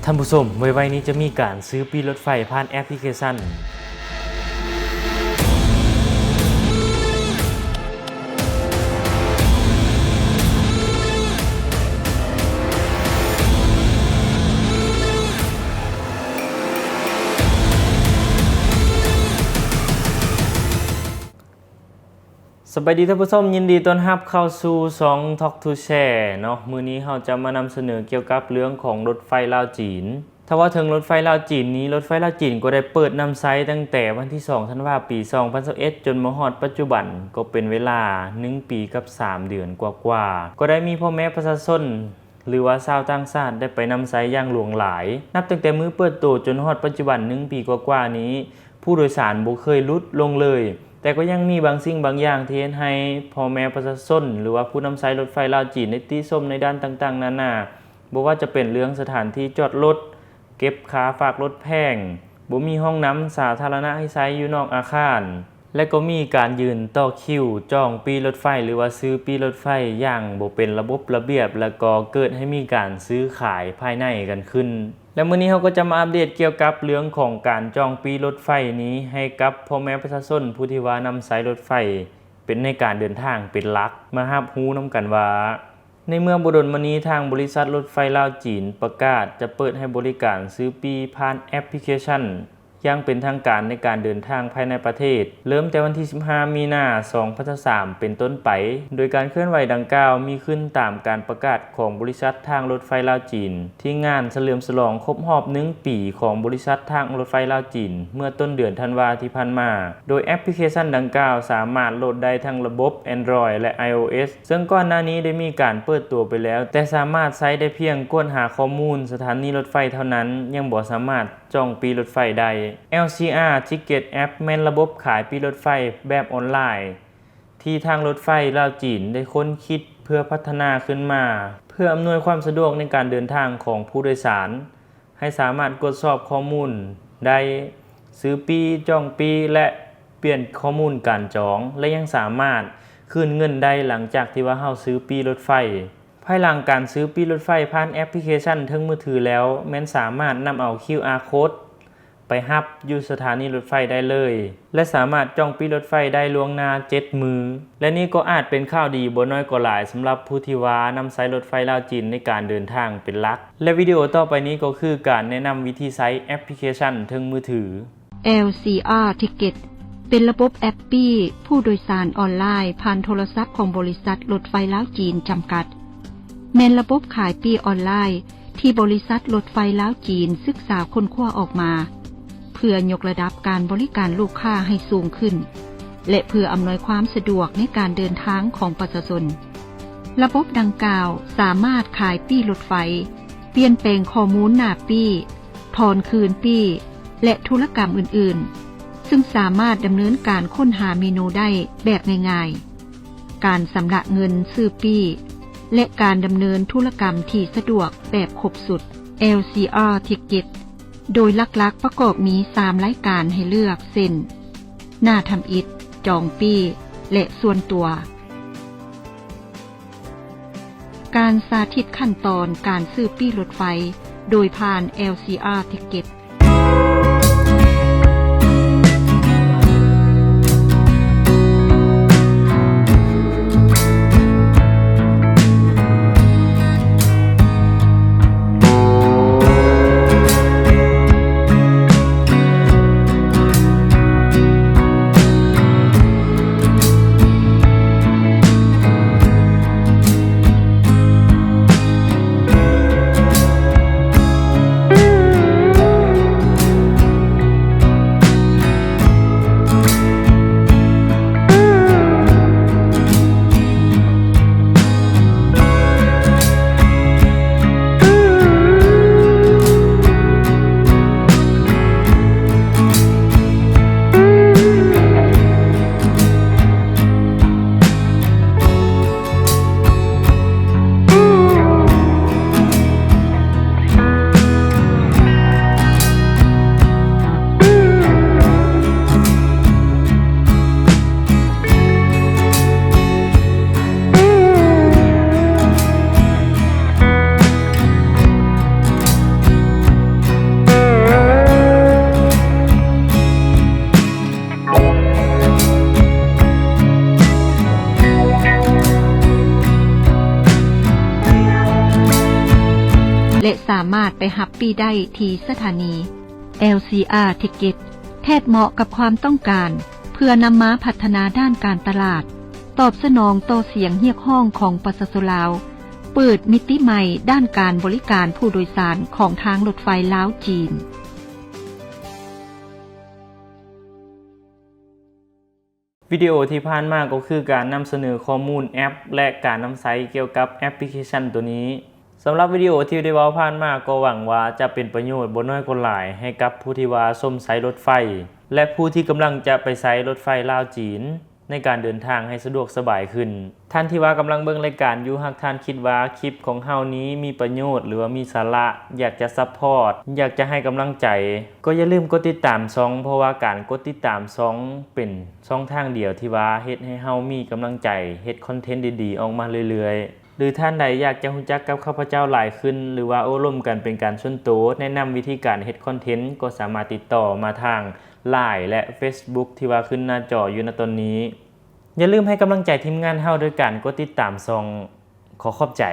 ທ່ານຜູ້ຊົມ, ໄວໆນີ້ຈະມີການຊື້ປີ້ລົດໄຟຜ່ານແອັບພລິເຄຊັນ. ສະບາຍດີທ່ານຜູ້ຊົມ, ຍິນດີຕ້ອນຮັບເຂົ້າສູ່ຊ່ອງ Talk to Share ເນາະ. ມື້ນີ້ເຮົາຈະມານຳສະເໜີກ່ຽວກັບເລື່ອງຂອງລົດໄຟລາວຈີນ. ຖ້າເວົ້າເຖິງລົດໄຟລາວຈີນນີ້, ລົດໄຟລາວຈີນກໍໄດ້ເປີດນຳໃຊ້ຕັ້ງແຕ່ວັນທີສອງ ທັນວາ ປີສອງພັນຊາວເອັດ ຈົນມາຮອດປັດຈຸບັນ, ກໍເປັນເວລາໜຶ່ງປີກັບສາມເດືອນກວ່າໆ. ກໍໄດ້ມີພໍ່ແມ່ປະຊາຊົນ ຫຼືວ່າຊາວຕ່າງຊາດໄດ້ໄປນຳໃຊ້ຢ່າງຫຼວງຫຼາຍ. ນັບຕັ້ງແຕ່ມື້ເປີດໂຕຈົນຮອດປັດຈຸບັນໜຶ່ງປີກວ່າໆນີ້, ຜູ້ໂດຍສານບໍ່ເຄີຍຫຼຸດລົງເລີຍ, ແຕ່ກໍຍັງມີບາງສິ່ງບາງຢ່າງທີ່ເຮັດໃຫ້ພໍ່ແມ່ປະຊາຊົນ ຫຼືວ່າຜູ້ນຳໃຊ້ລົດໄຟລາວຈີນໄດ້ຕິຊົມໃນດ້ານຕ່າງໆນານາ, ບໍ່ວ່າຈະເປັນເລື່ອງສະຖານທີ່ຈອດລົດ, ເກັບຄ່າຝາກລົດແພງ, ບໍ່ມີຫ້ອງນ້ຳສາທາລະນະໃຫ້ໃຊ້ຢູ່ນອກອາຄານ. ແລະ ກໍມີການຢືນຕໍ່ຄິວຈອງປີ້ລົດໄຟ ຫຼືວ່າຊື້ປີ້ລົດໄຟຢ່າງບໍ່ເປັນລະບົບລະບຽບ ແລະ ກໍເກີດໃຫ້ມີການຊື້ຂາຍພາຍໃນກັນຂຶ້ນ. ແລະ ມື້ນີ້ເຮົາກໍຈະມາອັບເດດກ່ຽວກັບເລື່ອງຂອງການຈອງປີ້ລົດໄຟນີ້ໃຫ້ກັບພໍ່ແມ່ປະຊາຊົນຜູ້ທີ່ວ່ານຳໃຊ້ລົດໄຟເປັນໃນການເດີນທາງເປັນຫຼັກ ມາຮັບຮູ້ນຳກັນວ່າ ໃນເມື່ອບໍ່ດົນມານີ້, ທາງບໍລິສັດລົດໄຟລາວຈີນປະກາດຈະເປີດໃຫ້ບໍລິການຊື້ປີ້ຜ່ານແອັບພລິເຄຊັນຢ່າງເປັນທາງການໃນການເດີນທາງພາຍໃນປະເທດ, ເລີ່ມແຕ່ວັນທີສິບຫ້າ ມີນາ ສອງພັນຊາວສາມ ເປັນຕົ້ນໄປ. ໂດຍການເຄື່ອນໄຫວດັ່ງກ່າວມີຂຶ້ນຕາມການປະກາດຂອງບໍລິສັດທາງລົດໄຟລາວຈີນ ທີ່ງານສະເຫຼີມສະຫຼອງຄົບຮອບໜຶ່ງປີຂອງບໍລິສັດທາງລົດໄຟລາວຈີນ ເມື່ອຕົ້ນເດືອນທັນວາທີ່ຜ່ານມາ. ໂດຍແອັບພລິເຄຊັນດັ່ງກ່າວສາມາດໂຫຼດໄດ້ທັງລະບົບ Android ແລະ iOS ເຊິ່ງກ່ອນໜ້ານີ້ໄດ້ມີການເປີດຕົວໄປແລ້ວ, ແຕ່ສາມາດໃຊ້ໄດ້ພຽງກວດຫາຂໍ້ມູນສະຖານີລົດໄຟເທົ່ານັ້ນ, ຍັງບໍ່ສາມາດຈອງປີ້ລົດໄຟໄດ້. ແອລຊີອາ Ticket App ແມ່ນລະບົບຂາຍປີ້ລົດໄຟແບບອອນລາຍ ທີ່ທາງລົດໄຟລາວຈີນໄດ້ຄົ້ນຄິດເພື່ອພັດທະນາຂຶ້ນມາ ເພື່ອອຳນວຍຄວາມສະດວກໃນການເດີນທາງຂອງຜູ້ໂດຍສານ ໃຫ້ສາມາດກວດສອບຂໍ້ມູນໄດ້, ຊື້ປີ້, ຈອງປີ້ ແລະ ປ່ຽນຂໍ້ມູນການຈອງ ແລະ ຍັງສາມາດຄືນເງິນໄດ້ຫຼັງຈາກທີ່ວ່າເຮົາຊື້ປີ້ລົດໄຟ. ພາຍຫຼັງການຊື້ປີ້ລົດໄຟຜ່ານແອັບພລິເຄຊັນເທິງມືຖືແລ້ວ, ແມ່ນສາມາດນຳເອົາ QR Code ໄປຮັບຢູ່ສະຖານີລົດໄຟໄດ້ເລີຍ ແລະ ສາມາດຈອງປີ້ລົດໄຟໄດ້ລ່ວງໜ້າເຈັດມື້ ແລະ ນີ້ກໍອາດເປັນຂ່າວດີບໍ່ໜ້ອຍກໍຫຼາຍສຳລັບຜູ້ທີ່ວ່ານຳໃຊ້ລົດໄຟລາວຈີນໃນການເດີນທາງເປັນຫຼັກ. ແລະ ວິດີໂອຕໍ່ໄປນີ້ກໍຄືການແນະນຳວິທີໃຊ້ແອັບພລິເຄຊັນເທິງມືຖື. ແອລຊີອາ Ticket ເປັນລະບົບແອັບປີ້ຜູ້ໂດຍສານອອນລາຍຜ່ານໂທລະສັບຂອງບໍລິສັດລົດໄຟລາວຈີນຈຳກັດ, ແມ່ນລະບົບຂາຍປີ້ອອນລາຍ ທີ່ບໍລິສັດລົດໄຟລາວຈີນສຶກສາຄົ້ນຄວ້າອອກມາ ເພື່ອຍົກລະດັບການບໍລິການລູກຄ້າໃຫ້ສູງຂຶ້ນ ແລະ ເພື່ອອຳນວຍຄວາມສະດວກໃນການເດີນທາງຂອງປະຊາຊົນ. ລະບົບດັ່ງກ່າວສາມາດຂາຍປີ້ລົດໄຟ, ປ່ຽນແປງຂໍ້ມູນໜ້າປີ້, ທອນຄືນປີ້ ແລະ ທຸລະກຳອື່ນໆ, ຊຶ່ງສາມາດດຳເນີນການຄົ້ນຫາເມນູໄດ້ແບບງ່າຍໆ. ການຊຳລະເງິນຊື້ປີ້ ແລະ ການດຳເນີນທຸລະກຳທີ່ສະດວກແບບຄົບຊຸດ. ແອລຊີອາ Ticket ໂດຍຫຼັກໆປະກອບມີສາມລາຍການໃຫ້ເລືອກ ເຊັ່ນ ໜ້າທຳອິດ, ຈອງປີ້ ແລະ ສ່ວນຕົວ. ການສາທິດຂັ້ນຕອນການຊື້ປີ້ລົດໄຟໂດຍຜ່ານ ແອລຊີອາ Ticket. ເ ມາດໄປຮັບປີ້ໄດ້ທີ່ສະຖານີ ແອລຊີອາ Ticket ແທດເໝາະກັບຄວາມຕ້ອງການ ເພື່ອນຳມາພັດທະນາດ້ານການຕະຫຼາດ, ຕອບສະໜອງຕໍ່ສຽງຮຽກຮ້ອງຂອງປະຊາຊົນລາວ, ເປີດມິຕິໃໝ່ດ້ານການບໍລິການຜູ້ໂດຍສານຂອງທາງລົດໄຟລາວ-ຈີນ. ວິດີໂອທີ່ຜ່ານມາກໍຄືການນຳສະເໜີຂໍ້ມູນແອັບ ແລະ ການນຳໃຊ້ກ່ຽວກັບແອັບພລິເຄຊັນໂຕນີ້. ສຳລັບວິດີໂອທີ່ໄດ້ເວົ້າຜ່ານມາກໍຫວັງວ່າຈະເປັນປະໂຫຍດບໍ່ໜ້ອຍກໍຫຼາຍໃຫ້ກັບຜູ້ທີ່ວ່າຊົມໃຊ້ລົດໄຟ ແລະ ຜູ້ທີ່ກຳລັງຈະໄປໃຊ້ລົດໄຟລາວ-ຈີນ ໃນການເດີນທາງໃຫ້ສະດວກສະບາຍຂຶ້ນ. ທ່ານທີ່ວ່າກຳລັງເບິ່ງລາຍການຢູ່, ຫາກທ່ານຄິດວ່າຄລິບຂອງເຮົານີ້ມີປະໂຫຍດ ຫຼືວ່າມີສາລະ, ຢາກຈະຊັບພອດ, ຢາກຈະໃຫ້ກຳລັງໃຈ, ກໍຢ່າລືມກົດຕິດຕາມຊ່ອງ, ເພາະວ່າການກົດຕິດຕາມຊ່ອງເປັນຊ່ອງທາງດຽວທີ່ວ່າເຮັດໃຫ້ເຮົາມີກຳລັງໃຈເຮັດຄອນເທັນດີໆອອກມາເລື້ອຍໆ. ຫຼືທ່ານໃດຢາກຈະຮູ້ຈັກກັບຂ້າພະເຈົ້າຫຼາຍຂຶ້ນ ຫຼືວ່າໂອ້ລົມກັນເປັນການສ່ວນໂຕ, ແນະນຳວິທີການເຮັດຄອນເທັນ, ກໍສາມາດຕິດຕໍ່ມາທາງ Line ແລະ Facebook ທີ່ວ່າຂຶ້ນໜ້າຈໍຢູ່ນະຕອນນີ້. ຢ່າລືມໃຫ້ກຳລັງໃຈທີມງານເຮົາໂດຍການກົດຕິດຕາມຊ່ອງ. ຂໍຂອບໃຈ.